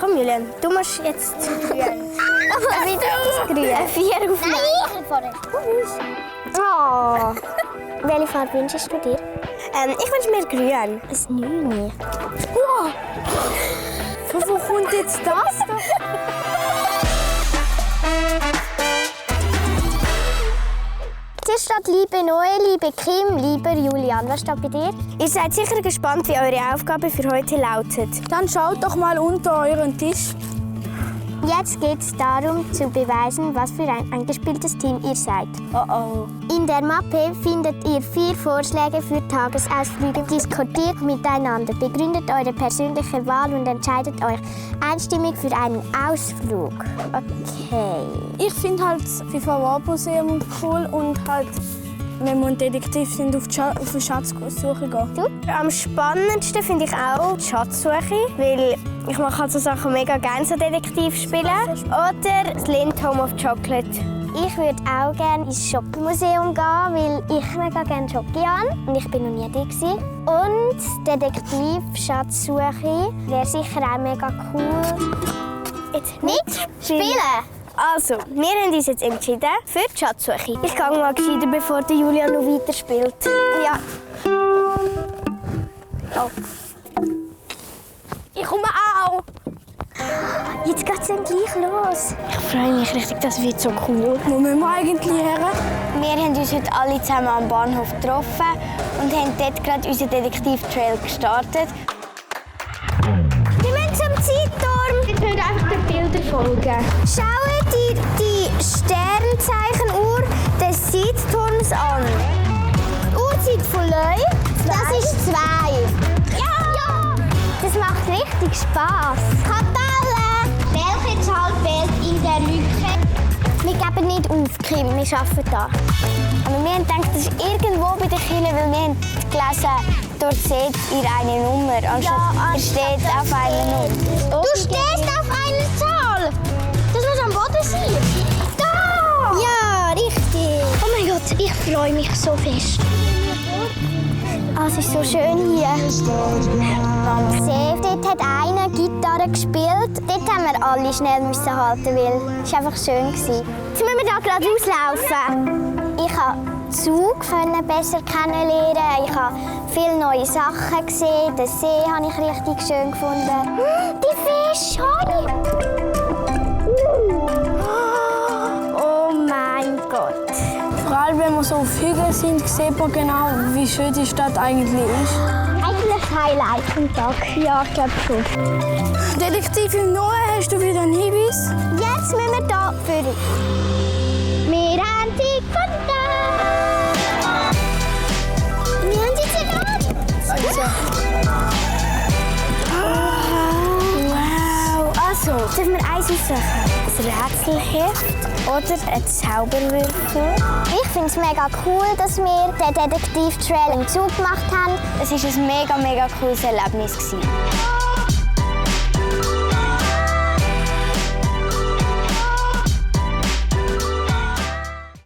Komm, Julian, du musst jetzt grün. Wieder das Grün. 4 auf. Nein, ich vorher. Oh. Welche Farbe wünschst du dir? Ich wünsche mir grün. Ein 9. Wow. Von wo kommt jetzt das? Hier steht «Liebe Noe, liebe Kim, lieber Julian». Was steht bei dir? Ihr seid sicher gespannt, wie eure Aufgabe für heute lautet. Dann schaut doch mal unter euren Tisch. Jetzt geht es darum, zu beweisen, was für ein eingespieltes Team ihr seid. Oh. In der Mappe findet ihr 4 Vorschläge für Tagesausflüge. Diskutiert miteinander, begründet eure persönliche Wahl und entscheidet euch einstimmig für einen Ausflug. Okay. Ich finde halt das FIFA-Museum cool und halt, wenn wir ein Detektiv sind, auf die Schatzsuche gehen. Am spannendsten finde ich auch die Schatzsuche, weil ich mache halt so Sachen mega gerne, so Detektiv spielen. Oder das Lindt Home of Chocolate. Ich würde auch gerne ins Schokomuseum gehen, weil ich mega gerne Schoki habe und ich bin noch nie da gewesen. Und Detektiv-Schatzsuche wäre sicher auch mega cool. Jetzt Nicht spielen! Also, wir haben uns jetzt entschieden für die Schatzsuche. Ich gehe mal gescheiter, bevor der Julian noch weiterspielt. Ja. Oh. Ich komme auch. Jetzt geht es dann gleich los. Ich freue mich richtig, das wird so cool. Wo müssen wir eigentlich her? Wir haben uns heute alle zusammen am Bahnhof getroffen und haben dort gerade unseren Detektiv-Trail gestartet. Wir müssen zum Zeitturm. Jetzt müssen wir einfach den Bildern folgen. Schaut dir die Sternzeichenuhr des Zeitturms an. Uhrzeit von Leu, das ist 2. Ja! Das macht richtig Spass. Tabelle! Welche Zahl fehlt in der Lücke? Wir geben nicht auf, Kim, wir arbeiten da. Aber wir haben gedacht, das ist irgendwo bei den Kindern, weil wir haben gelesen, dort seht ihr eine Nummer. Anstatt ihr steht auf einer Nummer. Du stehst auf einer Zahl. Das muss am Boden sein. Da! Ja, richtig. Oh mein Gott, ich freue mich so fest. Es ist so schön hier. Seht, dort hat einer Gitarre gespielt. Dort haben wir alle schnell halten, weil es einfach schön war. Jetzt müssen wir hier gerade auslaufen. Ich konnte den Zug besser kennenlernen. Ich habe viele neue Sachen gesehen. Den See habe ich richtig schön gefunden. Die Fische, Oh mein Gott. Vor allem, wenn wir so auf Hügeln sind, sieht man genau, wie schön die Stadt eigentlich ist. Eigentlich Highlight vom Tag. Ja, ich glaube schon. Detektivin Noe, hast du wieder einen Hinweis? Jetzt müssen wir hier für. Wir haben sie gefunden! Wir haben sie sogar! Wow, also, dürfen wir eins aussuchen? Ein Rätselheft oder ein Zauberwürfel? Ich finde es mega cool, dass wir den Detektiv-Trail im Zug gemacht haben. Es war ein mega cooles Erlebnis.